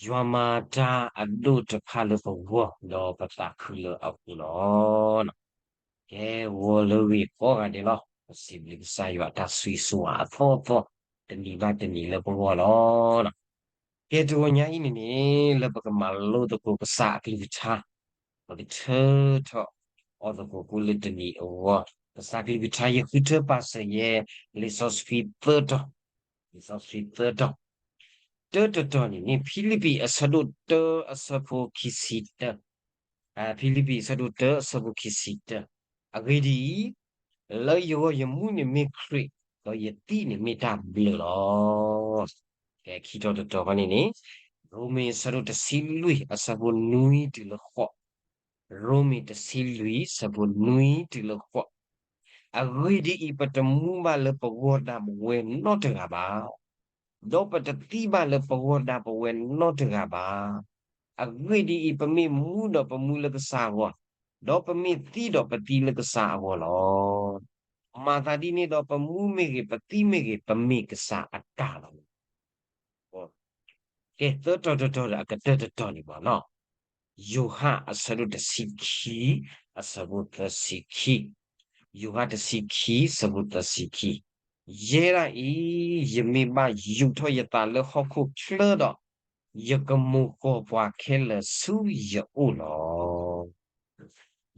ယွၤမၤတၢ်အဒိၣ်တဖၣ်လၢပဂီၢ် ဒီးပသးခုလၢအပူၤလီၤ. ကဲ, ဂီၤလၢဂ့ၤကိးဂၤဒဲးလီၤ. ပစံးဘျုးကစၢ်ယွၤအတၢ်ဆိၣ်ဂ့ၤဆိၣ်ဝါအသီအသီ တနံၤဘၣ်တနံၤလၢပဂီၢ်လီၤ. ကဲ, တဂီၤညါအံၤန့ၣ်န့ၣ် လၢပကမၤလိသကိးကစၢ်အကလုၢ်ကထါ, ပကထၢထီၣ်အီၤသကိးကိးလၢတနံၤအဂီၢ်, ကစၢ်ကလုၢ်ကထါ ယဃုထၢပာ်စၢၤယဲ လံာ်စီဆှံသၢတီၤ, လံာ်စီဆှံသၢတီၤ, တၢတတီၤန့ၣ်န့ၣ် ဖံလံးပံးအဆၢဒိၣ်တၢအဆၢဖိခံဆံတၢ, ဖံလံးပံးအဆၢဒိၣ်တၢအဆၢဖိခံဆံတၢ, အဂ့ၢ်ဒ်အံၤ, လၢယဂီၢ်ယမူန့ၣ်မ့ၢ်ခရံာ်, ဒီးယသံၣ်န့ၣ်မ့ၢ်တၢ်ဘျၢလီၤ. ကဲ, ခံတီၤတတီၤဃီန့ၣ်န့ၣ်, ရိမ့ၤအဆၢဒိၣ်တဆံလွံၢ်အဆၢဖိနွံတုၤလၢဃိး, ရိမ့ၤတဆံလွံၢ်အဆၢဖိနွံတုၤလၢဃိး, အဂ့ၢ်ဒ်အံၤ, ပတမူဘၣ်လၢပဂီၢ်ဒၣ်ပဝဲနီတဂၤဘၣ်, ဒီးပတသံဘၣ်လၢပဂီၢ်ဒၣ်ပဝဲနီတဂၤဘၣ်. အဂ့ၢ်ဒ်အံၤ, ပမ့ၢ်မူဒီးပမူလၢကစၢ်အဂီၢ်, ဒီးပမ့ၢ်သံဒီးပသံလၢကစၢ်အဂီၢ်လီၤ. မၤသးဒ်န့ၣ်ဒီး ပမူမ့ၢ်ဂ့ၤ, ပသံမ့ၢ်ဂ့ၤ, ပမ့ၢ်ကစၢ်အတၢ်လီၤ. ကဲ, သၢတီၤတတီၤဒီးအကတၢၢ်တတီၤန့ၣ်ဘၣ်နီၤ, ယိၤဟၣ်အဆၢဒိၣ်တဆံခံ, အဆၢဖိသၢဆံခံ, ယိၤဟၣ်တဆံခံ, အဆၢဖိသၢဆံခံ, ယဲဒၣ်အံၤ, ယမ့ၢ်ဘၣ်ယူာ်ထီၣ်ယသးလၢဟီၣ်ခိၣ်ချၢဒီး, ယကမိၢ်ကိးပှၤခဲလၢာ်ဆူယအိၣ်လီ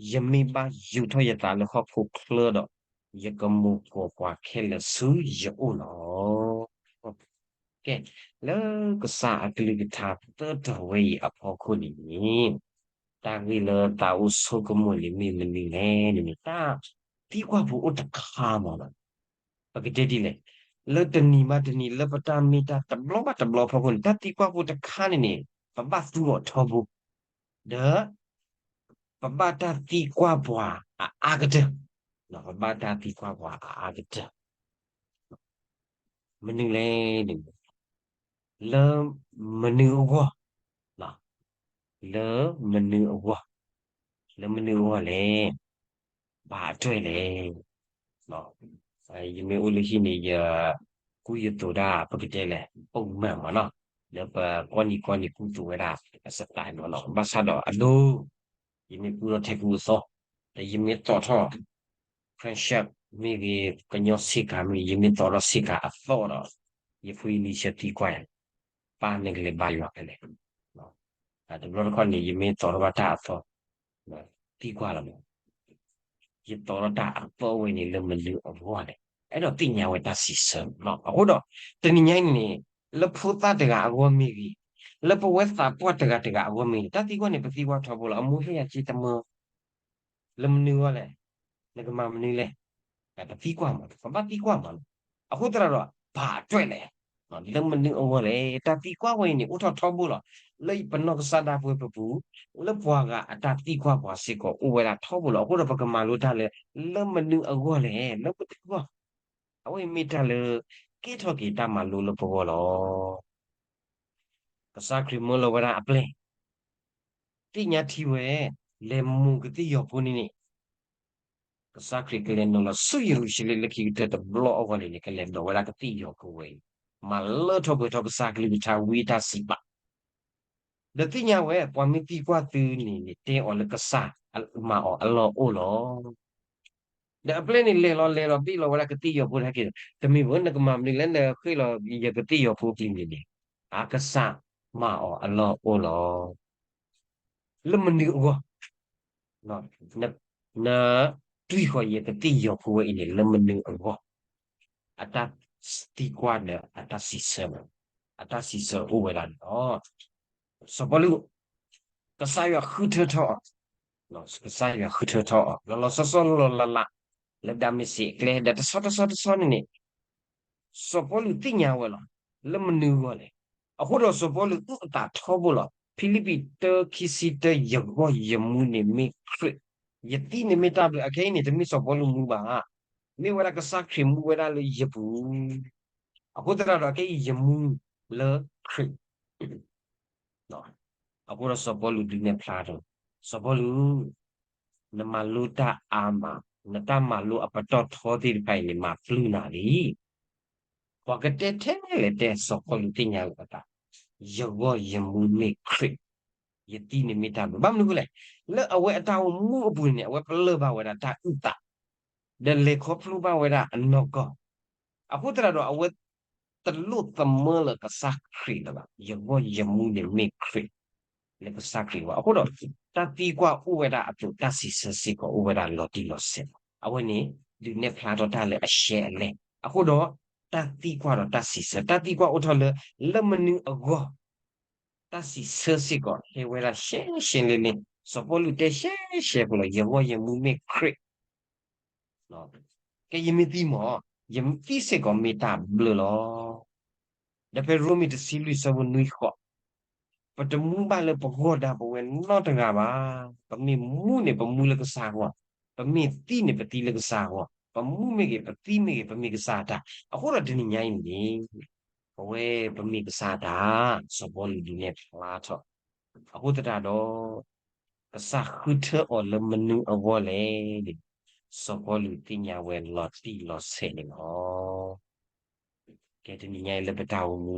ၤ. ယမ့ၢ်ဘၣ်ယူာ်ထီၣ်ယသးလၢဟီၣ်ခိၣ်ချၢဒီး, ယကမိၢ်ကိးပှၤခဲလၢာ်ဆူယအိၣ်လီၤ. ကဲ, လၢကစၢ်အကလုၢ်ကထါသၢတီၤဝဲအံၤအဖီခိၣ်န့ၣ်န့ၣ်, တၢ်ဂ့ၢ်လၢသးအိၣ်ဆိကမိၣ်န့ၣ်မ့ၢ်မနုၤလဲၣ်န့ၣ်န့ၣ်, တၢ်သံကွၢ်ဖိအိၣ်တခါမးလီၤ. ပကတဲဒ်လဲၣ်, လၢတနံၤဘၣ်တနံၤ လၢပတၢ်မ့ၢ်တၢ်တဘျီဘၣ်တဘျီအဖီခိၣ်န့ၣ် တၢ်သံကွၢ်ဖိတခါန့ၣ်န့ၣ်, ပဘၣ်သူအီၤထီဘိ, ဒီး ပဘၣ်တၢ်သံကွၢ်ပှၤအအါကတၢၢ်, ပဘၣ်တၢ်သံကွၢ်ပှၤအအါကတၢၢ် မနုၤလဲၣ်န့ၣ်, လၢမနုၤအဂီၢ်, လၢမနုၤအဂီၢ်, လၢမနုၤအဂီၢ်လဲၣ်, ဘၣ်အတြဲၤလဲၣ်. ယမ့ၢ်အိၣ်လၢဟံၣ်န့ၣ် ယကူယသိးဒၣ် ပကတဲလဲၣ် ပိာ်မုၣ်မးနီၤ, လၢပကိးနံၤကိးနံၤကူသိးဝဲဒၣ် အစတၢ်နီၤ, ဘၣ်ဆၣ်ဒီးအဒိ ယမ့ၢ်ကူထီၣ်ထဲကူအသီ, ဒီးယမ့ၢ်သိးထီၣ် French မ့ၢ်ဂ့ၤ, ကညီဆ့ကၤမ့ၢ်ဂ့ၤ, ယမ့ၢ်သိးထီၣ်ဆ့ကၤအသီဒီး ယဖိယလံၤဆၢသံကွၢ်ယၤ, ပၢ်နကလဲၤဘါယွၤဖဲလဲၣ်. တဘျီတခီၣ်န့ၣ် ယမ့ၢ်သိးထီၣ်ဘၣ်တၢ်အသီ, သံကွၢ်လီၤမး, ယသိးထီၣ်တၢ်အသီဝဲန့ၣ် လၢမနုၤအဂီၢ်လဲၣ်, အဲၣ်ဒိးသ့ၣ်ညါဝဲတၢ်စံးဆၢ. အဃိဒီး တနံၤညါအံၤန့ၣ် လၢဖိသၣ်တဂၤအဂီၢ်မ့ၢ်ဂ့ၤ, လၢပဝဲသးပှၢ်တဂၤတဂၤအဂီၢ်မ့ၢ်ဂ့ၤ, တၢ်သံကွၢ်န့ၣ် ပသံကွၢ်ထီဘိလီၤ. အမိၢ်ဟ့ၣ်ယၤစ့တမၢ လၢမနုၤအဂီၢ်လဲၣ်, နကမၤမနုၤလဲၣ်, ပသံကွၢ်မး, ပဘၣ်သံကွၢ်မး. အဃိသတးဒီး ဘၣ်အတြဲၤလဲၣ်, လၢမနုၤအဂီၢ်လဲၣ်, တၢ်သံကွၢ်ဝဲအံၤန့ၣ် အိၣ်ထီၣ်ထီဘိလီၤ. လၢပနီၢ်ကစၢ်ဒၣ်ပဝဲပပူၤ, လၢပှၤဂၤအတၢ်သံကွၢ်ပှၤစ့ၢ်ကီးအိၣ်ဝဲဒၣ်ထီဘိလီၤ. အဃိဒီးပကမၤလိတၢ်လၢ လၢမနုၤအဂီၢ်လဲၣ်, လၢမနုၤအဂီၢ်, အဝဲအံၤမ့ၢ်တၢ်လၢ ကဲထီၣ်က့ၤတၢ်မၤလိလၢပဂီၢ်လီၤ. ကစၢ်ခရံာ်မၢလီၤဝဲဒၣ်အပျဲၢ်, သ့ၣ်ညါထံဝဲ, လဲၤမိၢ်ကသ့ၣ်ယီၤဖိန့ၣ်န့ၣ်, ကစၢ်ခရံာ်ကလဲၤနုာ်လီၤဆူယရူၤၡလ့ၣ် လၢခံကတၢၢ်တဘျီအဂီၢ်န့ၣ်န့ၣ် ကလဲၤဒိးဝဲဒၣ်ကသ့ၣ်ယီၤဖိဝဲအံၤ, မၤလၢထီၣ်ပှဲၤထီၣ်ကစၢ်ကလုၢ်ကထါဝံအတၢ်စံးပာ်, ဒီးသ့ၣ်ညါဝဲ ပှၤမ့ၢ်သံကွၢ်သုန့ၣ်န့ၣ် တဲအီၤလၢကစၢ်မၤအီၤအလီၢ်အိၣ်လီၤ. ဒီးအပျဲၢ်န့ၣ်လဲၤလီၤလဲၤလီၤဘ့ၣ်လီၤဝဲဒၣ်ကသ့ၣ်ယီၤဖိတဟဲက့ၤ, တမ့ၢ်ဘၣ် နကမၤမနုၤလဲၣ် နဃ့ၢ်လီၤယကသ့ၣ်ယီၤဖိအပျံၤန့ၣ်န့ၣ်, အကစၢ်မၤအီၤအလီၢ်အိၣ်လီၤ. လၢမနုၤအဂီၢ်, န, နတွံၢ်ဃီၤယကသ့ၣ်ယီၤဖိဝဲအံၤန့ၣ် လၢမနုၤအဂီၢ်, အတၢ်သံကွၢ်ဒီးအတၢ်စံးဆၢ, အတၢ်စံးဆၢအိၣ်ဝဲဒၣ်န့ၣ်လီၤ. စီၤပီလူး, ကစၢ်ယွၤဃုထၢထီၣ်အီၤ, ကစၢ်ယွၤဃုထၢထီၣ်အီၤ လီၤလီၤဆီဆီလီၤလီၤလးလး, လၢဒၤမ့းစ့းအကျဲ ဒီးတဆီတဆီတဆီန့ၣ်န့ၣ်, စီၤပီလူးသ့ၣ်ညါဝဲလီၤ, လၢမနုၤအဂီၢ်လဲၣ်. အဃိဒီးစီၤပီလူးအုၣ်အသးထီဘိလီၤ. ဖံလံးပံးတၢခံဆံတၢ ယဂီၢ်ယမူန့ၣ်မ့ၢ်ခရံာ်, ယသံၣ်န့ၣ်မ့ၢ်တၢ်ဘျၢ, အခဲအံၤန့ၣ် တမ့ၢ်စီၤပီလူးမူဘၣ်, မ့ၢ်ဝဲဒၣ်ကစၢ်ခရံာ်မူဝဲဒၣ်လၢယပူၤ, အဃိသတးဒီး အခဲအံၤယမူလၢခရံာ် အဃိဒီးစီၤပီလူးဒုးနဲၣ်ဖျါထီၣ်, စီၤပီလူး, နမၤလိတၢ်အါမး, နတၢ်မၤလိအပတီၢ်ထီသ့ၣ်တဖၣ်အံၤန့ၣ် မၤပျုၢ်နၤလံ. ပှၤကတဲထဲလဲၣ်တဲ စီၤပီလူးသ့ၣ်ညါလီၤအသး, ယဂီၢ်ယမူမ့ၢ်ခရံာ်, ယသံန့ၣ်မ့ၢ်တၢ်ဘျုး. ဘၣ်မနုၤအဃိလဲၣ်, လၢအဝဲအတၢ်အိၣ်မူအပူၤန့ၣ် အဝဲပလၢၢ်ဘၣ်ဝဲဒၣ်တၢ်အုၣ်သး, ဒီးလဲၤခီဖျိဘၣ်ဝဲဒၣ်အနီၢ်ကီၢ်, အဃိသတးဒီးအဝဲတလိၣ်သမၢလၢကစၢ်ခရံာ်လၢၤဘၣ်. ယဂီၢ်ယမူန့ၣ်မ့ၢ်ခရံာ်, လၢကစၢ်ခရံာ်အဂီၢ်. အဃိဒီး တၢ်သံကွၢ်အိၣ်ဝဲဒၣ်အသိး တၢ်စံးဆၢစ့ၢ်ကီးအိၣ်ဝဲဒၣ်လီၤတံၢ်လီၤဆဲးလီၤ. အဝဲန့ၣ် ဒုးနဲၣ်ဖျါထီၣ်တၢ်လၢအရှဲအလဲၢ်. အဃိဒီး တၢ်သံကွၢ်ဒီးတၢ်စံးဆၢ, တၢ်သံကွၢ်အိၣ်ထီၣ်လၢ လၢမနုၤအဂီၢ်, တၢ်စံးဆၢစ့ၢ်ကီး ဟဲဝဲဒၣ်ရှဲရှဲလ့လ့, စီၤပီလူးတဲရှဲရှဲဖိလီၤ, ယဂီၢ်ယမူမ့ၢ်ခရံာ် ကဲယမ့ၢ်သံမ့ၢ်, ယသံစ့ၢ်ကီးမ့ၢ်တၢ်ဘျုးလီၤ. ဒီးဖဲရိမ့ၤတဆံလွံၢ်ဆၢဖိနွံဃိး, ပတမူဘၣ်လၢပဂီၢ်ဒၣ်ပဝဲနီတဂၤဘၣ်. ပမ့ၢ်မူန့ၣ် ပမူလၢကစၢ်အဂီၢ်, ပမ့ၢ်သံန့ၣ် ပသံလၢကစၢ်အဂီၢ်, ပမူမ့ၢ်ဂ့ၤ ပသံမ့ၢ်ဂ့ၤ ပမ့ၢ်ကစၢ်အတၢ်. အဃိဒီးတနံၤညါအံၤန့ၣ် ပဝဲပမ့ၢ်ကစၢ်အတၢ်, စီၤပီလူးဒုးနဲၣ်ဖျါထီၣ်. အဃိသတးဒီး ကစၢ်ဃုထၢအီၤလၢမနုၤအဂီၢ်လဲၣ်န့ၣ် စီၤပီလူးသ့ၣ်ညါဝဲလီၤတံၢ်လီၤဆဲးန့ၣ်လီၤ. ကဲတနံၤညါအံၤလၢပတၢ်အိၣ်မူ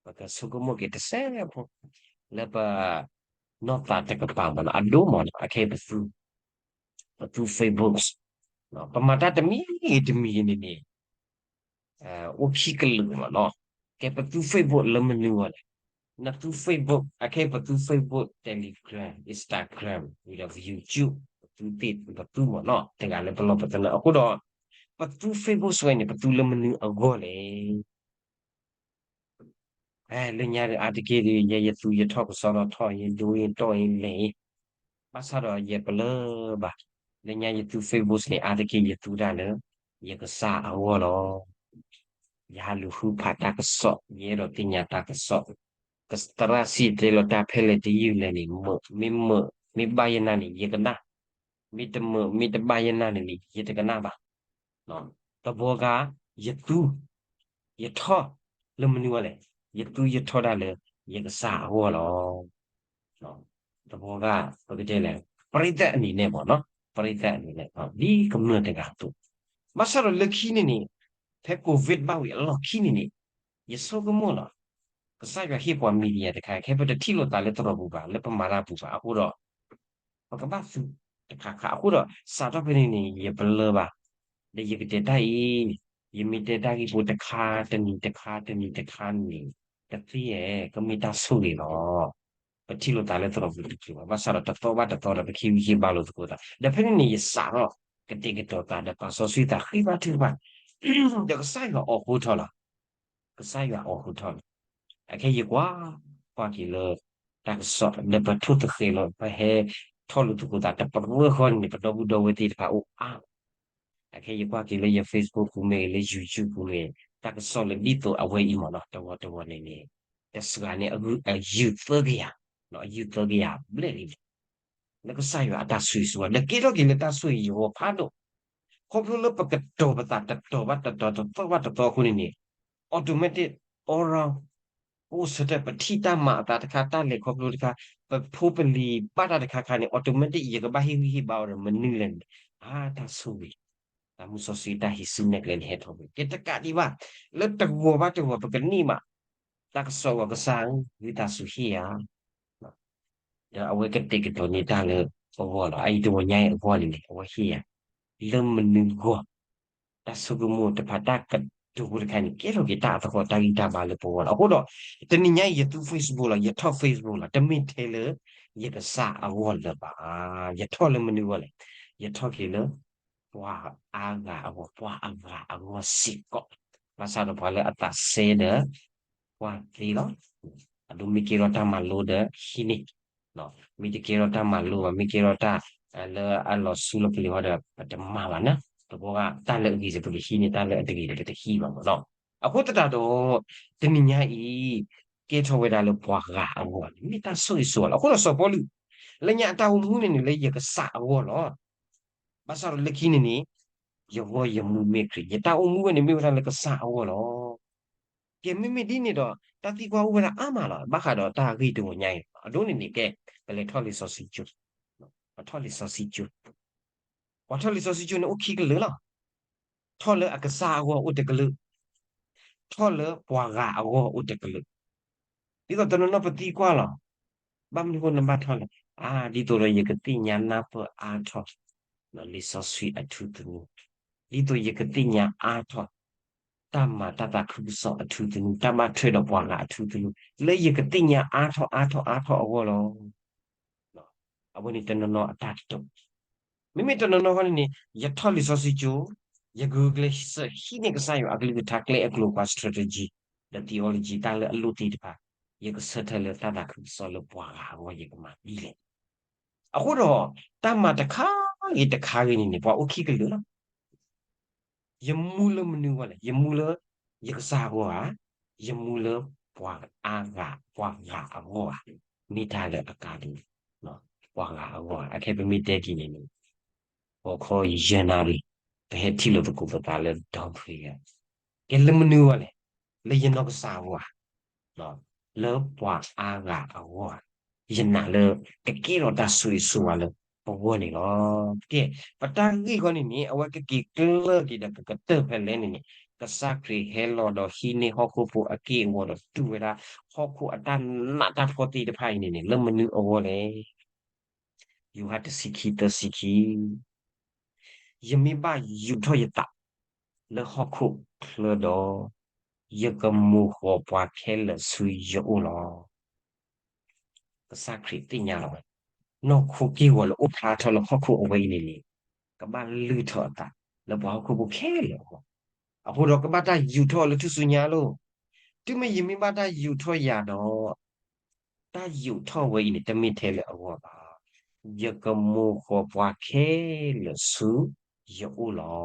ပကဆိကမိၣ်က့ၤတစဲးဖိ လၢပ နီၢ်သးတကပၤမ့ၢ်နီၤ အဒိမ့ၢ်နီၤ အခဲအံၤ ပသူ Facebook, ပမၤတၢ်တမံၤဂ့ၤတမံၤဂ့ၤန့ၣ်န့ၣ် အိၣ်ခံကလုာ်မ့ၢ်နီၤ. ကဲပသူ Facebook လၢမနုၤအဂီၢ်လဲၣ်. နသူ Facebook အခဲအံၤ ပသူ Facebook, Telegram, Instagram ဒီး YouTube, ပသူသ့ၣ်ပသူမ့ၢ်နီၤ တဂၤလၢပလီၢ်ပသနၢၣ်. အဃိဒီး ပသူ Facebook စဝဲန့ၣ် ပသူလၢမနုၤအဂီၢ်လဲၣ်. လၢညါဒီးအါတက့ၢ်ဒီး ယဲယသူယထီၣ်ကစီဒီထီၣ် ယဒိယတီၢ်ယလဲၣ်အံၤ, ဘၣ်ဆၣ်ဒီးယပလၢၢ်ဘၣ်. လၢညါယသူ Facebook န့ၣ် အါတက့ၢ်ယသူတၢ်လၢ ယကစၢ်အဂီၢ်လီၤ. ယဟးလူၤဟုဖးတၢ်ကစီၣ် ယအဲၣ်ဒိးသ့ၣ်ညါတၢ်ကစီၣ်, သရၣ်စံၣ်တဲလီၤတၢ်ဖဲလဲၣ်တယုၢ်လဲၣ်န့ၣ် မုာ်မ့ၢ်မုာ် မ့ၢ်ဘၣ်ယဲၢ်နၤန့ၣ် ယကနၣ်, မ့ၢ်တမုာ်မ့ၢ်တဘၣ်ယဲၢ်နၤန့ၣ်န့ၣ် ယတကနၣ်ဘၣ်. တဘျီဂၤ ယသူ ယထီၣ် လၢမနုၤအဂီၢ်လဲၣ်. ယသူယထီၣ်ဒၣ်လၢ ယကစၢ်အဂီၢ်လီၤ. တဘျီဂၤ ပကတဲလဲၣ် ပရိသတ်အနေနဲ့ပေါ့နော်, ပရိသတ်အနေနဲ့ ဒ်ကမျၢၢ်တဂၤအသိး, ဘၣ်ဆၣ်ဒီးလၢခံန့ၣ်န့ၣ် ဖဲ COVID ဘၣ်ဝံၤအလီၢ်ခံန့ၣ်န့ၣ် ယဆိကမိၣ်လီၤ. ကစၢ်ယွၤဟ့ၣ်ပှၤ media တခါ ခဲပတထံၣ်လိာ်သးလၢသရိာ်ပူၤဘၣ် လၢပမၤတၢ်ပူၤဘၣ်အဃိဒီး ပကဘၣ်သူတခါခါအဃိဒီး စးထီၣ်ဖဲန့ၣ်န့ၣ် ယပလၢၢ်ဘၣ်, ဒီးယကတဲတၢ်အံၤ, ယမ့ၢ်တဲတၢ်ဂ့ၢ်ဖိတခါတနံၤတခါတနံၤတခါန့ၣ် တသ့ဧါ, ကမ့ၢ်တၢ်ဆိၣ်ဂ့ၤလီၤ. ပထံၣ်လိာ်သးလၢသရိာ်ပူၤတက့ၢ်ဘၣ်, ဘၣ်ဆၣ်ဒီးတသီဘၣ်တသီဒီး ပခ့ဝံခ့ဘါလိာ်သကိးသး, ဒီးဖဲန့ၣ်န့ၣ် ယစးထီၣ်ကတဲာ်ကတီၤသးဒီးပာ်စီဆှံသးဃံဘါထုကဖၣ်, ဒီးကစၢ်ယွၤအိးထီၣ်လီၤ. ကစၢ်ယွၤအိးထီၣ်လီၤ. အခဲယကွၢ်, ကွၢ်က့ၤလၢ တၢ်ကစီၣ် ဒီးပထိၣ်သဃဲးလီၤ ပဟဲထီၣ်လိာ်သကိးသး တပရၢဃီန့ၣ် ပဒီပုၢ်ဒီဝဲၢ်သ့ၣ်တဖၣ်အိၣ်အါ အခဲယကွၢ်က့ၤလၢယ Facebook ပူၤမ့ၢ်ဂ့ၤ လၢ YouTube ပူၤမ့ၢ်ဂ့ၤ တၢ်ကစီၣ်လၢဒ်သိးအဝဲအံၤမ့ၢ်နီၤ တဝီတဝီန့ၣ်န့ၣ် တစှၤန့ၣ် အယုၢ်သၢကယၤ, အယုၢ်သၢကယၤဘျဲၣ်လံန့ၣ် လၢကစၢ်ယွၤအတၢ်ဆိၣ်ဂ့ၤဆိၣ်ဝါ ဒီးကဲထီၣ်က့ၤလၢတၢ်ဆိၣ်ဂ့ၤယဂီၢ်ဖးဒိၣ်, ခီဖျိလၢပကတီၤပသးတတီၤဘၣ်တတီၤ တသီဘၣ်တသီအဃိန့ၣ်န့ၣ် automatic all round ပအိၣ်ဆၢထၢၣ် ပထံၣ်တၢ်မၤအသးတခါ တၢ်လဲၤခီဖျိတခါ ပဖိပလံၤဘၣ်တၢ်တခါခါန့ၣ် automatic ယကဘၣ်ဟ့ၣ်ဂံၢ်ဟ့ၣ်ဘါအီၤဒီးမနုၤလဲၣ်န့ၣ် အါတၢ်ဆိၣ်ဂ့ၤ တၢ်မုၢ်စီဆှံတၢ်ဟံးစုနဲၣ်ကျဲန့ၣ်ဟဲထီၣ်ဝဲ ကဲတကးဒံးဘၣ် လၢတဂီၤဘၣ်တဂီၤ ပကန့ၢ်ဘၣ် တၢ်ကစီၣ်ဂီၤကစၢ်ဧၢ ဝံသးစူၤဟ့ၣ်ယၤ ဒီးအဝဲကတဲာ်ကတီၤန့ၢ်တၢ်လၢပဂီၢ်လီၤ. အအံၤတဂီၤညါအံၤအဂီၢ်န့ၣ်န့ၣ် အဝဲဟ့ၣ်ယၤ လၢမနုၤဂီၢ် တၢ်ဆိကမိၣ်တဖၣ် တၢ်ကတိၤဖိတခါန့ၣ် ကဲထီၣ်က့ၤတၢ်အသဟီၣ်တၢ်ဂံၢ်တၢ်ဘါလၢပဂီၢ်လီၤ. အဃိဒီး တနံၤညါအံၤ ယသူ Facebook လီၤ, ယထီၣ် Facebook လီၤ, တမ့ၢ်ထဲလၢယကစၢ်အဂီၢ်လၢၤဘၣ်. ယထီၣ်လၢမနုၤအဂီၢ်လဲၣ်, ယထီၣ်က့ၤလၢ ပှၤအါဂၤအဂီၢ်, ပှၤအဂၤအဂီၢ်စ့ၢ်ကီး, ဘၣ်ဆၣ်ဒီးပှၤလၢအသးစဲဒီး ပှၤသ့လီၤ. အဒိမ့ၢ်ကဲထီၣ်တၢ်မၤလိဒီးဟံးန့ၢ်, မ့ၢ်တကဲထီၣ်တၢ်မၤလိဘၣ်, မ့ၢ်ကဲထီၣ်တၢ်လၢအလီၤဆူလီၤပလ့ၤဝဲဒီး ပတမၤဘၣ်န့ၣ်, တဘျီဂ့ၤ တၢ်လၢအဂ့ၤဒီးပကဟံးန့ၢ်, တၢ်လၢအတဂ့ၤဒီးပတဟံးဘၣ်မ့ၢ်နီၤ. အဃိသတးဒီး တနံၤညါအံၤ ကဲထီၣ်ဝဲဒၣ်လၢပှၤဂၤအဂီၢ်န့ၣ် မ့ၢ်တၢ်ဆိၣ်ဂ့ၤဆိၣ်ဝါလီၤ. အဃိဒီးစီၤပီလူး လၢညါအတၢ်အိၣ်မူန့ၣ်န့ၣ် လၢယကစၢ်အဂီၢ်လီၤ. ဘၣ်ဆၣ်ဒီးလၢခံန့ၣ်န့ၣ် ယဂီၢ်ယမူမ့ၢ်ခရံာ်, ယတၢ်အိၣ်မူဝဲန့ၣ်မ့ၢ်ဝဲဒၣ်လၢကစၢ်အဂီၢ်လီၤ. ကဲမ့မ့ၢ်ဒ်န့ၣ်ဒီး တၢ်သံကွၢ်အိၣ်ဝဲဒၣ်အါမးလီၤ. ဘၣ်ဃးဒီးတၢ်ဂ့ၢ်တဂီၤညါအံၤ အဒိန့ၣ်န့ၣ် ကဲ ပလဲၤထီၣ်လံာ်စီဆှံကၠိ, ပထီၣ်လံာ်စီဆှံကၠိ, ပှၤထီၣ်လံာ်စီဆှံကၠိန့ၣ်အိၣ်ခံကလုာ်လီၤ. ထီၣ်လၢအကစၢ်အဂီၢ်အိၣ်တကလုာ်, ထီၣ်လၢပှၤဂၤအဂီၢ်အိၣ်တကလုာ်. ဒ်သိးတနီၤနီၤပသံကွၢ်လီၤ, ဘၣ်မနုၤဃိနဘၣ်ထီၣ်လဲၣ်. အါ, ဒ်သိးဒီးယကသ့ၣ်ညါနၢ်ပၢၢ်အါထီၣ် လံာ်စီဆှံအထူသနူ, ဒ်သိးယကသ့ၣ်ညါအါထီၣ် တၢ်မၤတၢ်သးခုကစီၣ်အထူသနူ, တၢ်ဘၣ်ထွဲဒီးပှၤဂၤအထူသနူ, လၢယကသ့ၣ်ညါအါထီၣ်အါထီၣ်အါထီၣ်အဂီၢ်လီၤ. အဝဲန့ၣ်တနီၤနီၤအတၢ်တတိာ်, မ့မ့ၢ်တနီၤနီၤဃီန့ၣ်န့ၣ် ယထီၣ်လံာ်စီဆှံကၠိ, ယဂုာ်ကျဲးစၢးဟံးန့ၢ်ကစၢ်ယွၤအကလုၢ်ကထါကျဲအကျိၤပှၤ strategy ဒီး theology တၢ်လၢအလိၣ်သ့ၣ်တဖၣ်, ယကဆၢထၢၣ်လၢတၢ်သးခုကစီၣ်လၢပှၤဂၤအဂီၢ် ယကမၤဒ်လဲၣ်. အဃိဒီး တၢ်မၤတခါဂ့ၤတခါဂ့ၤန့ၣ်န့ၣ် ပှၤအိၣ်ခံကလုာ်လီၤ. ယမူလၢမနုၤအဂီၢ်လဲၣ်, ယမူလၢယကစၢ်အဂီၢ်ဧါ, ယမူလၢပှၤအါဂၤ ပှၤဂၤအဂီၢ်ဧါ, မ့ၢ်တၢ်လၢအကါဒိၣ်, ပှၤဂၤအဂီၢ်ဧါ. အခဲပမ့ၢ်တဲဒ်န့ၣ်န့ၣ် ဂီၤခီယဲၢ်နၣ်ရံၣ် ပဟဲထံၣ်လိာ်သကိးပသးလၢ ဒီဖုယၤ, ကဲလၢမနုၤအဂီၢ်လဲၣ်, လၢယနီၢ်ကစၢ်အဂီၢ်ဧါ, လၢပှၤအါဂၤအဂီၢ်ဧါ, ယနာ်လၢ ကကဲထီၣ်တၢ်ဆိၣ်ဂ့ၤဆိၣ်ဝါလၢပဂီၢ်န့ၣ်လီၤ. ကဲ, ပတၢ်ဂ့ၢ်ဃီန့ၣ်န့ၣ် အဝဲကက့ၤကျၢၢ်က့ၤဒီးကကတၢၢ်ဖဲလဲၣ်န့ၣ်န့ၣ်, ကစၢ်ခရံာ်ဟဲလီၤဒီးဟံးန့ၢ်ဟီၣ်ခိၣ်ဖိအက့ၢ်အဂီၤဒီးတူၢ်ဝဲဒၣ် ဟီၣ်ခိၣ်အတၢ်နးတၢ်ဖှီၣ်သ့ၣ်တဖၣ်အံၤန့ၣ်န့ၣ် လၢမနုၤအဂီၢ်လဲၣ်. ယိၤဟၣ်တဆံခံ သၢဆံခံ, ယမ့ၢ်ဘၣ်ယူာ်ထီၣ်ယသးလၢဟီၣ်ခိၣ်ချၢဒီး, ယကမိၢ်ဃီၤပှၤခဲလၢာ်ဆူယအိၣ်လီၤ. ကစၢ်ခရံာ်သ့ၣ်ညါလီၤဝဲ, နီၢ်ခိက့ၢ်ဂီၤလၢအိၣ်ဖျါထီၣ်လၢဟီၣ်ခိၣ်အဝဲအံၤန့ၣ်န့ၣ်, ကဘၣ်လုၢ်ထီၣ်အသးလၢပှၤဟီၣ်ခိၣ်ဖိခဲလၢာ်အဂီၢ်, အဃိဒီးကဘၣ်တၢ်ယူာ်ထီၣ်အီၤလၢထူၣ်စုညါအလိၤ, တုၤမ့ၢ်ယမ့ၢ်ဘၣ်တၢ်ယူာ်ထီၣ်ယၤဒီး တၢ်ယူာ်ထီၣ်ဝဲအံၤန့ၣ် တမ့ၢ်ထဲလၢအဂီၢ်ဘၣ်. ယကမိၢ်ဃီၤပှၤခဲလၢာ်ဆူယအိၣ်လီၤ.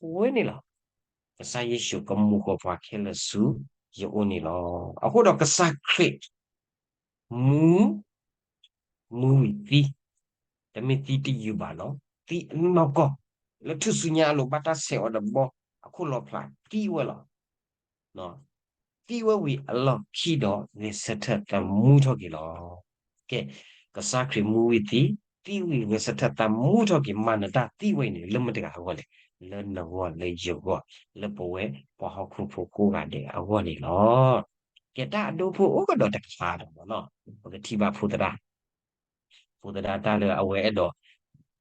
အဝဲန့ၣ်လီၤ. ကစၢ်ယ့ၣ်ၡူးကမိၢ်ဃီၤပှၤခဲလၢာ်ဆူယအိၣ်န့ၣ်လီၤ. အဃိဒီးကစၢ်ခရံာ် မူ မူဝံၤသံ, တမ့ၢ်သံတယုၢ်ဘၣ်နီၤ, သံအနီၢ်ကီၢ်, လၢထူၣ်စုညါအလိၤ ဘၣ်တၢ်ဆဲးအီၤဒီးဘီ, အခိၣ်လီၤဖျးသံဝဲလီၤ. သံဝဲဝံၤအလီၢ်ခံဒီး ဂဲၤဆၢထၢၣ်သမူထီၣ်က့ၤလီၤ. ကဲ, ကစၢ်ခရံာ်မူဝံၤသံ, သံဝံၤဂဲၤဆၢထၢၣ်သမူထီၣ်က့ၤ မၤနၢၤတၢ်သံဝဲအံၤန့ၣ် လၢမတၤတဂၤအဂီၢ်လဲၣ်, လၢနဂီၢ်လၢယဂီၢ်, လၢပဝဲပှၤဟီၣ်ခိၣ်ဖိကိးဂၤဒဲးအဂီၢ်န့ၣ်လီၤ. ကဲ, တၢ်အဒိဖိအိၣ်ကဒီးတခါဒီး, ပကထံၣ်ဘၣ်ဖိသဒါ ဖိသဒါတၢ်လၢအဝဲအဲၣ်ဒိး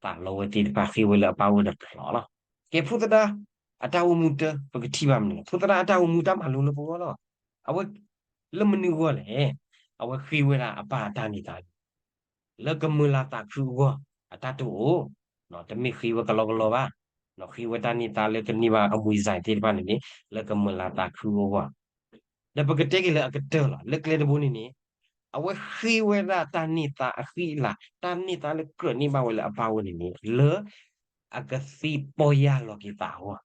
သးလီဝဲသ့ၣ်တဖၣ်ဃ့ဝဲလၢအပၢ်အိၣ်ဒီးဖျိးလီၤ. ကဲ, ဖိသဒါ အတၢ်အိၣ်မူတၢ် ပကထံၣ်ဘၣ်မနုၤလဲၣ်, ဖိသဒါအတၢ်အိၣ်မူတၢ်မၤလိလၢပဂီၢ်လီၤ. အဝဲ လၢမနုၤအဂီၢ်လဲၣ်, အဝဲဃ့ဝဲဒၣ်အပၢ်အတၢ်န့ၢ်သါ လၢကမုာ်လၤသးခုအဂီၢ် အတၢ်တအိၣ်, တမ့ၢ်ဃ့ဝဲကလီကလီဘၣ်, ဃ့ဝဲတၢ်န့ၢ်သါလၢကန့ၢ်ဘၣ်အမံၤစၢ်သ့ၣ်တဖၣ်န့ၣ်န့ၣ် လၢကမုာ်လၤသးခုအဂီၢ်, ဒီးပကတဲက့ၤလၢအကတၢၢ်လီၤ. လၢကျဲတဘိန့ၣ်န့ၣ် အဝဲဃ့ဝဲဒၣ်တၢ်န့ၢ်သါအဃံအလၤ, တၢ်န့ၢ်သါလၢကြၢးန့ၢ်ဘၣ်ဝဲလၢအပၢ်အိၣ်န့ၣ်န့ၣ် လၢ အကသံပီၢ်ယၢ်လီၤက့ၤသးအဂီၢ်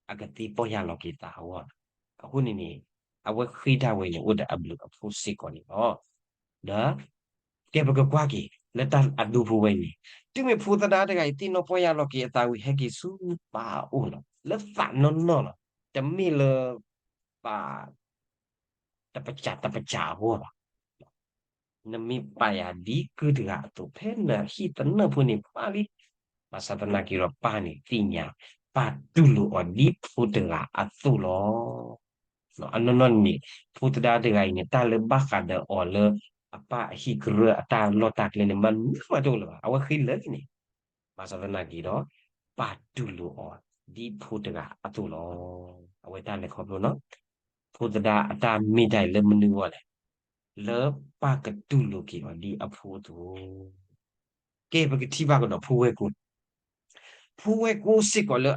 အကသံပီၢ်ယၢ်လီၤက့ၤသးအဂီၢ်, အဃိန့ၣ်န့ၣ် အဝဲဃ့တၢ်ဝဲန့ၣ် အိၣ်ဒီးအဘျုးအဖှိၣ်စ့ၢ်ကီးန့ၣ်လီၤ. ဒီး ကဲပကကွၢ်က့ၤ လၢတၢ်အဒိဖိဝဲအံၤန့ၣ်, တုၤမ့ၢ်ဖိသဒါတဂၤအံၤ သ့ၣ်နီၣ်ပီၢ်ယၢ်လီၤက့ၤအသးဝံၤ ဟဲက့ၤဆူပၢ်အအိၣ်လီၤ. လၢသးနီၢ်နီၢ်လီၤ. တမ့ၢ်လၢ ပၢ် တပစၢ်တပစၢ်အဂီၢ်ဘၣ်. နမ့ၢ်ပာ်ယၤဒ်ကုၢ်တဂၤအသိး ဖဲနဟံၣ်သနၢၣ်ဖိန့ၣ် ပၢ်လံ. ဘၣ်ဆၣ်သနာ်က့ဒီး ပၢ်န့ၣ်သ့ၣ်ညါ, ပၢ်တူၢ်လိာ်အီၤဒ်ဖိတဂၤအသိးလီၤ. အနီၢ်နီၢ်န့ၣ် ဖိသဒါတဂၤအံၤန့ၣ် တၢ်လၢဘၣ်ဃးဒီးအီၤလၢ အပၢ်အဟံၣ်ကရၢအတၢ်လီၢ်တၢ်ကျဲန့ၣ် မနုၤမးတအိၣ်လၢၤဘၣ်. အဝဲဃ့လၢာ်န့ၣ် ဘၣ်ဆၣ်သနာ်က့ဒီး ပၢ်တူၢ်လိာ်အီၤဒ်ဖိတဂၤအသိးလီၤ. အဝဲတၢ်လဲၤခီဖျိနီၤ, ဖိသဒါအတၢ်မ့ၢ်တၢ်အံၤလၢမနုၤအဂီၢ်လဲၣ်, လၢပၢ်ကတူၢ်လိာ်က့ၤအီၤဒ်အဖိအသိး. ကဲ ပကထံၣ်ဘၣ်ကဒီးဖိဝဲၢ်ကိ, ဖိဝဲၢ်ကိစ့ၢ်ကီးလၢ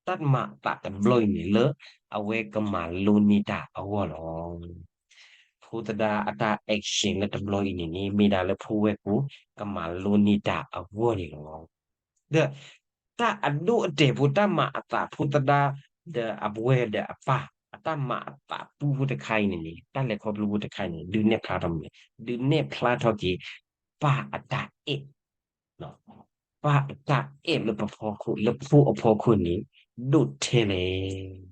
တၢ်မၤအသးတဘျီအံၤန့ၣ် လၢအဝဲကမၤလိန့ၢ်တၢ်အဂီၢ်လီၤ. ဖိသဒါအတၢ် action လၢတဘျီအံၤန့ၣ်န့ၣ် မ့ၢ်ဒၣ်လၢဖိဝဲၢ်ကိ ကမၤလိန့ၢ်တၢ်အဂီၢ်န့ၣ်လီၤ. ဒီး တၢ်အဒိအတဲာ်ဖိ တၢ်မၤအသးဖိသဒါ ဒီးအဝဲဒီးအပၢ် အတၢ်မၤအသးပူဖိတခါအံၤန့ၣ်န့ၣ် တၢ်လဲၤခီဖျိဖိတခါအံၤန့ၣ် ဒုးနဲၣ်ဖျါထီၣ်မနုၤလဲၣ်, ဒုးနဲၣ်ဖျါထီၣ်က့ၤ ပၢ်အတၢ်အဲၣ် ပၢ်အတၢ်အဲၣ်လၢပဖီခိၣ် လၢဖိအဖီခိၣ်န့ၣ် ဒိၣ်ထဲလဲၣ်.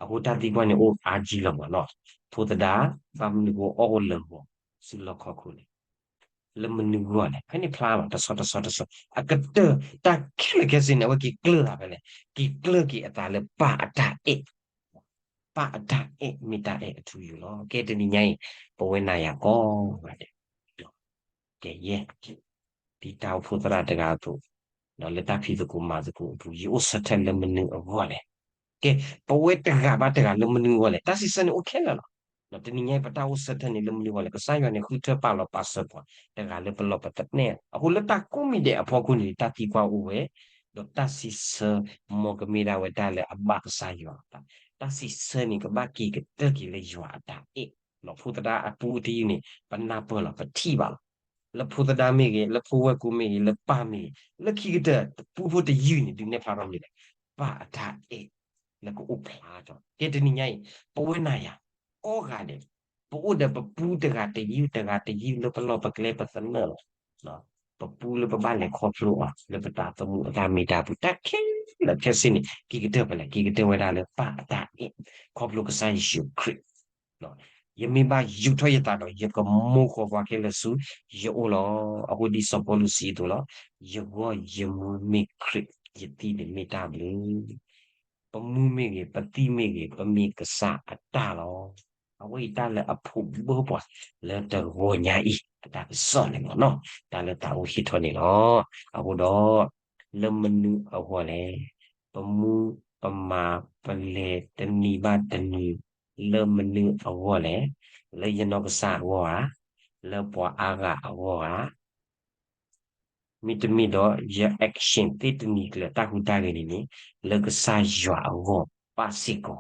အဃိတၢ်သံကွၢ်န့ၣ်အိၣ်အါကံလီၤမးနီၤ, ဖိသဒါ ဘၣ်မနုၤဃိအီၣ်အိၣ်လၢာ်ဂီၤ ဆူလီၢ်ခီခိၣ်န့ၣ် လၢမနုၤဂီၢ်လဲၣ်. ဖဲန့ၣ်ဖျါလီၤ တဆီတဆီတဆီ အကတၢၢ် တၢ်ခဲလၢာ်ခဲဆ့န့ၣ် အဝဲက့ၤကျၢၢ်သးဖဲလဲၣ်, က့ၤကျၢၢ်က့ၤအသးလၢပၢ်အတၢ်အဲၣ် ပၢ်အတၢ်အဲၣ်မ့ၢ်တၢ်အဲၣ်အထူအယိာ်လီၤ. ကဲတနံၤညါအံၤ ပဝဲနၤယၤကိးဂၤဒဲး ကဲယဲ ဒ်တၢ်အိၣ်ဖှိၣ်သရၣ်တဂၤအသိး, ဒီးလၢတၢ်ဖံးသကိးမၤသကိးအပူၤ ယအိၣ်ဆၢထၢၣ်လၢမနုၤအဂီၢ်လဲၣ်. ကဲ ပဝဲတဂၤဘၣ်တဂၤလၢမနုၤအဂီၢ်လဲၣ်. တၢ်စံးဆၢန့ၣ်အိၣ်ခဲလၢာ်လီၤ. ဒီးတနံၤညါအံၤ ပတၢ်အိၣ်ဆၢထၢၣ်န့ၣ်လၢမနုၤအဂီၢ်လဲၣ်. ကစၢ်ယွၤန့ၣ် ဃုထၢပာ်လီၤပာ်စၢၤပှၤ တဂၤလၢပလီၢ်ပသနၢၣ်လီၤ. အဃိလၢတၢ်ကိးမံၤဒဲးအဖီခိၣ်န့ၣ် တၢ်သံကွၢ်အိၣ်ဝဲ, ဒီးတၢ်စံးဆၢ မ်ကမ့ၢ်ဒၣ်ဝဲဒၣ်လၢအဘၣ်ကစၢ်ယွၤအသး, တၢ်စံးဆၢန့ၣ် ကဘၣ်က့ၤကတၢၢ်က့ၤလၢယွၤအတၢ်အဲၣ်လီၤ. ဖိသဒါအပူအတယုၢ်န့ၣ် ပနၢ်ပၢၢ်လီၤ ပထံၣ်ဘၣ်လီၤ. လၢဖိသဒါမ့ၢ်ဂ့ၤ, လၢဖိဝဲၢ်ကိမ့ၢ်ဂ့ၤ, လၢပၢ်မ့ၢ်ဂ့ၤ, လၢခံကတၢၢ် ပူဖိတယုၢ်န့ၣ် ဒုးနဲၣ်ဖျါထီၣ်မနုၤလဲၣ်. ပၢ်အတၢ်အဲၣ်လၢကအိၣ်ဖျါထီၣ်. ကဲတနံၤညါအံၤ ပဝဲနၤယၤ ကိးဂၤဒဲး ပအိၣ်ဒီးပပူတဂၤတယုၢ် တဂၤတယုၢ်လၢပလီၢ်ပကျဲပသနၢၣ်လီၤ. ပပူလၢပဘၣ်လဲၤခီဖျိအီၤ လၢပတၢ်သမူအတၢ်မ့ၢ်တၢ်ပူၤ တၢ်ခဲလၢာ်ခဲဆ့န့ၣ် က့ၤကတၢၢ်ဖဲလဲၣ်. က့ၤကတၢၢ်ဝဲဒၣ်လၢပၢ်အတၢ်အဲၣ် ခီဖျိကစၢ်ယ့ၣ်ၡူးခရံာ် ယမ့ၢ်ဘၣ်ယူာ်ထီၣ်ယသးဒီး ယကမိၣ်ဃီၤပှၤခဲလၢာ်ဆူယအိၣ်လီၤ. အဃိဒ်စီၤပီလူးစံးအသိးလီၤ. ယဂီၢ်ယမူမ့ၢ်ခရံာ်, ယသံန့ၣ်မ့ၢ်တၢ်ဘျုး. ပမူမ့ၢ်ဂ့ၤ, ပသံမ့ၢ်ဂ့ၤ, ပမ့ၢ်ကစၢ်အတၢ်လီၤ. အဝဲအံၤတၢ်လၢအဖိးဘၢပှၤလၢတဂီၤညါအံၤ အတၢ်ကစီၣ်န့ၣ်လီၤနီၤ. တၢ်လၢသးအိၣ်ဟ့ၣ်ထီၣ်န့ၣ်လီၤ. အဃိဒီး လၢမနုၤအဂီၢ်လဲၣ်. ပမူပမၤ ပလဲၤတနံၤဘၣ်တနံၤ လၢမနုၤအဂီၢ်လဲၣ်. လၢယနီၢ်ကစၢ်အဂီၢ်ဧါ, လၢပှၤအါဂၤအဂီၢ်ဧါ, မ့တမ့ၢ်ဒီးယ action သ့တနံၤကျၢၤ တၢ်ဟူးတၢ်ဂဲၤန့ၣ်န့ၣ် လၢကစၢ်ယွၤအဂီၢ်ဘၣ်စ့ၢ်ကီးဧါ.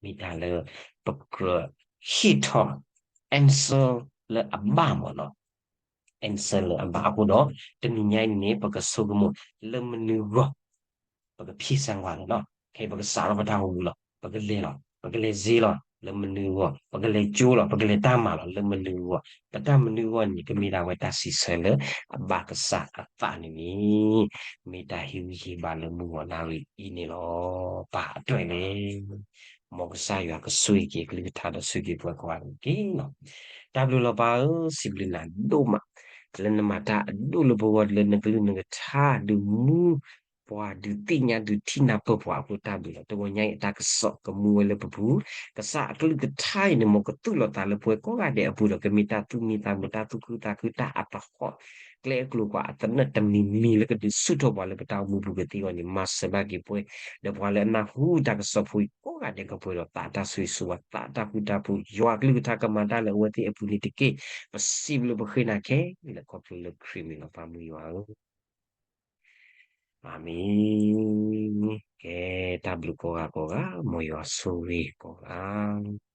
မ့ၢ်တၢ်လၢပကြၢးဟ့ၣ်ထီၣ် answer လၢအဘၣ်မ့ၢ်နီၤ. answer လၢအဘၣ်အဃိဒီး တနံၤညါအံၤန့ၣ် ပကဆိကမိၣ်လၢမနုၤဂီၢ် ပကဖံးစၢ်ကွၢ်လီၤနီၤ. ခဲအံၤပကစးထီၣ်ပတၢ်အိၣ်မူလီၤ. ပကလဲၤလီၤ. ပကလဲၤစ့လီၤ လၢမနုၤအဂီၢ်. ပကလဲၤကၠိလီၤ. ပကလဲၤတၢ်မၤလီၤ လၢမနုၤအဂီၢ်. ပတၢ်မနုၤအဂီၢ်န့ၣ် ကမ့ၢ်ဒၣ်ဝဲတၢ်စံးဆၢလၢအဘၣ်ကစၢ်အသးန့ၣ်န့ၣ် မ့ၢ်တၢ်ဟ့ၣ်ဂံၢ်ဟ့ၣ်ဘါလၢမုၢ်ဂီၤနၣ်ရံၣ်အံၤန့ၣ်လီၤ. ပၢ်အတၢ်အဲၣ်လဲၣ်. မ်ကစၢ်ယွၤကဆိၣ်ဂ့ၤက့ၤအကလုၢ်ကထါဒီးဆိၣ်ဂ့ၤပှၤကိးဂၤဒဲးတက့ၢ်နီၤ. တၢ်ဘျုးလီၤပၢ်ဧၢ, စံးဘျုးနၤဒိၣ်မး လၢနမၤတၢ်အဒိၣ်လၢပဂီၢ် လၢနကလုၢ်နကထါ ဒုးမူပှၤ ဒုးသ့ၣ်ညါ ဒုးထံၣ်နၢ်ပၢၢ်ပှၤအဃိ တၢ်ဘျုးလီၤ. တဂီၤညါအံၤ အတၢ်ကစီၣ်ကမူဝဲလၢပပူၤ, ကစၢ်အကလုၢ်ကထါအံၤန့ၣ် မ်ကသူၣ်လီၤသးလၢပဝဲကိးဂၤဒဲးအပူၤဒီး ကမ့ၢ်တၢ်သူၣ်မံသးမုာ် တၢ်သူၣ်ခုသးခု တၢ်အသဟီၣ် ကျဲအကျိၤကွာ်အသနၢၣ်တမံၤမံၤ လၢကဒုးဆူၣ်ထီၣ်ပှၤလၢပတၢ်အိၣ်မူပူၤကသ့အဂီၢ်န့ၣ် မၤစၢၤဘၣ်က့ၤပဝဲ ဒီးပှၤလၢအနၢ်ဟူတၢ်ကစီၣ်ဖိအံၤကိးဂၤဒဲးကပှဲၤဒီးသးတၢ်ဆိၣ်ဂ့ၤဆိၣ်ဝါ သးတၢ်ဃူတၢ်ဖိး ယွၤကလုၢ်ကထါကမၤတၢ်လၢအဝဲသ့ၣ်အပူၤန့ၣ်တက့ၢ်. ပစံးဘျုးပဃ့နၤခဲလၢာ်ခီဖျိလၢခရံာ်မံၤလီၤ ပၢ်မုၢ်ယွၤဧၢ. အၤမ့ၣ်. ကဲ တၢ်ဘျုးကိးဂၤကိးဂၤ မ်ယွၤဆိၣ်ဂ့ၤကိးဂၤ